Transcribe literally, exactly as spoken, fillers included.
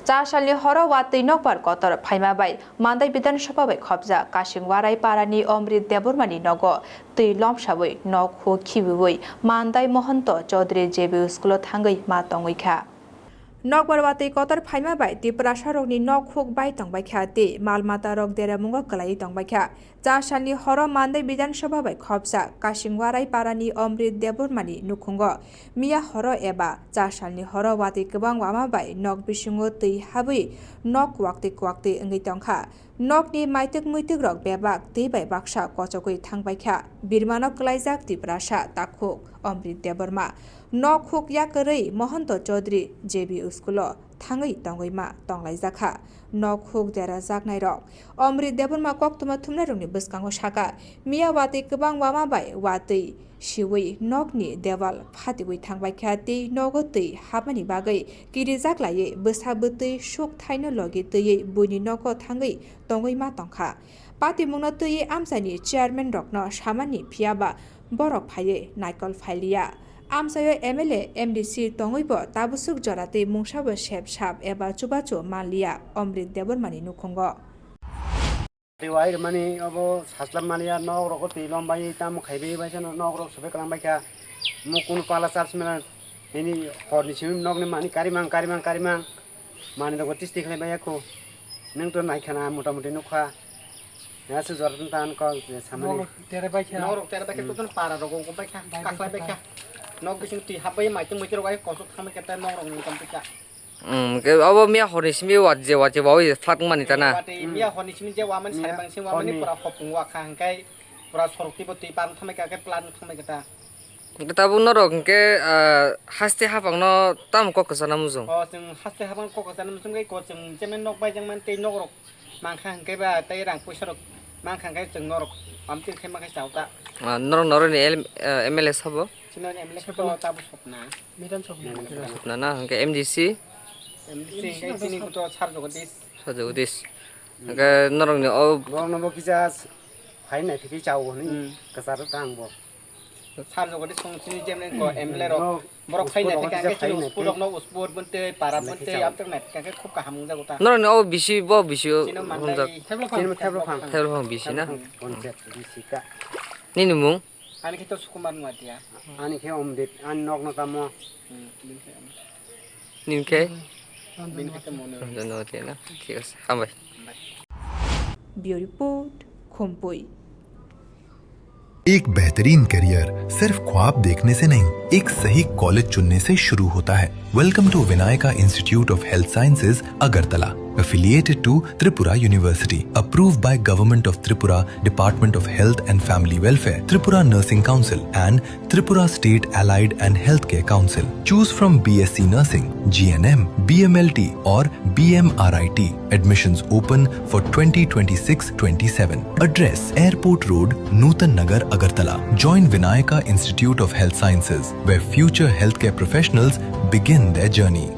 Cha salni horo watwi nokbar kotor phaima bai Mandai Bidhan Sabha bai khopjak Kasing Warai parani Omrit Debbarmani nogo twi lomsawi nok huk khibiwi Mandai Mohanto Chaudhary J B school o thangwi ma tongwi kha. Nokbar watwi kotor phaima bai Tiprasarokni nok huk bai tongbai kha tei mal matarok deramungo kwlaiwi tongbai kha. Cha salni horo Mandai Bidhan Sabha bai khopjak Kasing Warai parani Omrit Debbarmani nukhungo miya horo eba cha salni horo watwi kwbang wama bai nok bisingo twi habwi nok kwaktwi kwaktwi wngwi tongkha. Nokni maituk muituk rok bebak twi bai baksa kochogwi thangbai kha. Birmano kwlaijak Tiprasa takhuk Omrit Debbarma. Nok huk yakarwi Mohanto Chaudhary J B school o thangwi tongwi ma tonglaijak kha. Nok huk derajaknai rok. Omrit Debbarma koktwma thumnai rokni bwskango saka, miya watwi kwbang wama bai watwi siwi nokni dewal phatiwi thangbai kha tei nogo twi habmani bagwi kirijak laiwi bwsa bwtwi suk thaino logi twiwi buini nogo thangwi tongwi ma tongkha. Patimungno twiwi amchaini chairman rokno samani phiyaba borok phaiwi naikol phailiya. Amchaio M L A, M D C tongwibo tabusuk jora tei mungsabo sep sap eba chubachu manliya Omrit Debbarmani nukhungo. Tei wai rwmani obo sajla maliya nok rogo twi lom bai tamo khaibai bai sano nok rok sobai kwlang bai kha. Mo kunu pala charge mela nini horni simi nokni mani karimang karimang karimang. Mani rogo tisti khlai bai kho. Nang to nai khana mota moti nukha. Ya se jor tan ko samani. Nok tere bai kha. Nok rok tere bai kha to para rogo ko bai kha. Kaklai bai kha. Nok bising twi hap bai mai tong bai rok ai kosok thamai kha ta nok rok ni kam bai kha. Hmm, ke abo miya horni simi wat je wat je wawi flat mani tana. Wate miya horni simi je waman sari bang simi waman ni pura hopung wa kha hangkai pura sorok tibo twi pan thamai kha ke plan thamai kha ta. Hingke tabuk norok hingke, ah, haste hapang no tamo kok kwchana mujung? O, chwng haste hapang kok kwchana mujung khe ko chwng chemai nok bai jang man tei nok rok mankha hingke ba tei rang puisa rok mankha hingke chwng norok amtwi khe mankhe chao ta. Ah, norok norok ni L-, ah, M L A sabo? Chini M L A khe to tabo sopna. Sopna na hingke M D C? M D C hingke chini kuto Sar Jagadish. Sar Jagadish. Hingke norok ni o borok no bo kisa phai nai phikhe chao hwnwi kwcharo ta ang bo. Sar Jagadish song chini jemne ko M L A rok. Borok khai nai phikha hingke chini uspur rok no uspur bwntwi para bwntwi amtwk nai phikha hingke khub kaham wngjago ta. Norok ni o bisi bo bisi o chini mandai. Chini theblo phang. Theblo phang bisi na. Concept bisi ka. Nini mung? Ani khe to Sukumar Nuatia. Ani khe Omrit, ani nok no tamo. Hmm, bini khe Omrit. Nini khe? Bini khe to Monu. Nuatia na. Thik ase. Hambai. Bureau Report, Khumpui. एक बेहतरीन करियर सिर्फ ख्वाब देखने से नहीं, एक सही कॉलेज चुनने से शुरू होता है। Welcome to Vinayaka Institute of Health Sciences, Agartala, affiliated to Tripura University, approved by Government of Tripura, Department of Health and Family Welfare, Tripura Nursing Council and Tripura State Allied and Healthcare Council. Choose from B S C Nursing, G N M, B M L T or B M R I T. Admissions open for twenty twenty-six twenty-seven. Address: Airport Road, Nutan Nagar, Agartala. Join Vinayaka Institute of Health Sciences, where future healthcare professionals begin their journey.